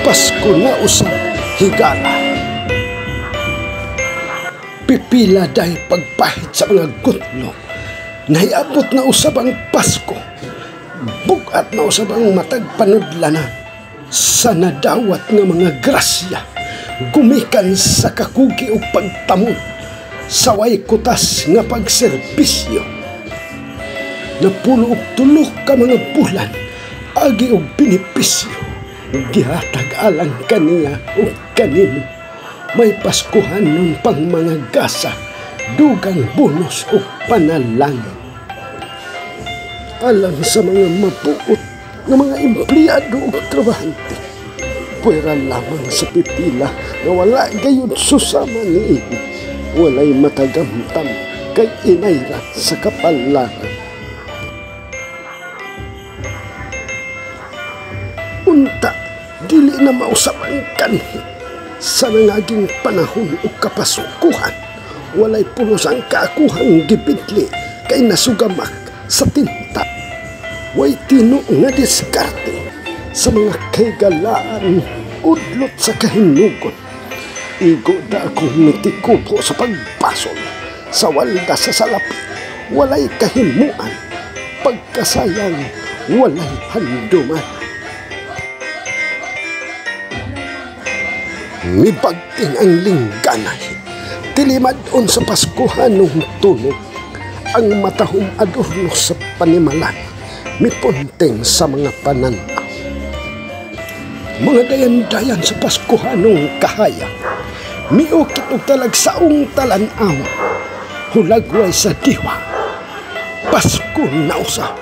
Pasko na usab, higala. Pipila dahil pagpahit sa mga gutlo. Nahiabot na usab ang Pasko. Bugat na usab ang matag panudlanan. Sa nadawat nga mga grasya, gumikan sa kakugi ug pagtamod, saway kutas nga pagserbisyo. Napulo og 3 ka mga bulan, agi og benepisyo, gihatag alang kaniya ug kanimo. May Paskuhan nun pang mga gasa, dugang bonus ug panalangin. Alang sa mga mabuot nga mga empleyado ug trabahante, puwera lamang sa pipila nga wala gayud susama niini, walay matagamtam kay inayra sa kapalaran. Unta, dili na mausap ang kanhi sa nangaging panahon o kapasukuhan. Walay pulos ang kaakuhang gibidli kay nasugamak sa tinta. Way tino nga diskarte sa mga kaigalaan udlot sa kahinugon. Igo da akong mitikubo sa pagbasol, sa walda sa salapi, walay kahimuan, pagkasayang walay handuman. Mibagting ang lingganay, tilimadon sa Paskuhan ng tunog, ang matahom adorno sa panimalay, mipunting sa mga pananaw. Mga dayan-dayan sa Paskuhanong kahayag, miukit og talagsaong talan-aw, hulagway sa diwa, Pasko na usab.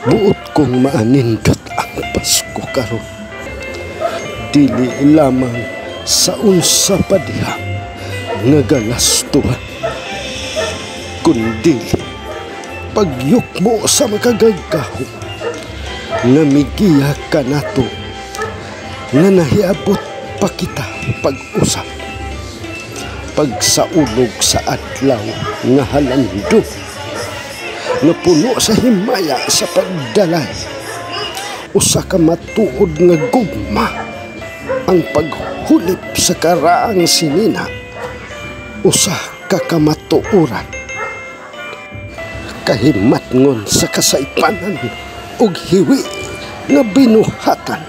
Buot kong maanindot ang Pasko karon. Dili lamang sa unsa pa diha nga galastuhan, kundili pagyukmo sa makagagahom nga migiya kanato nga nahiabot pa kita pag-usap, pagsaulog sa adlaw nga halandong nga puno sa himaya sa pagdalay, usa ka matuod nga gugma ang paghulip sa karaang sinina, usa ka kamatuoran, kahimatngon sa kasaypanan ug hiwi nga binuhatan,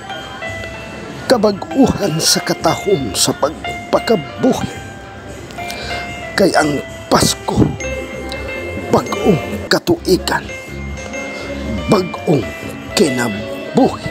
kabag-uhan sa katahom sa pagpakabuhi. Kay ang Pasko, bag-ong katuigan, bag-ong kinabuhi.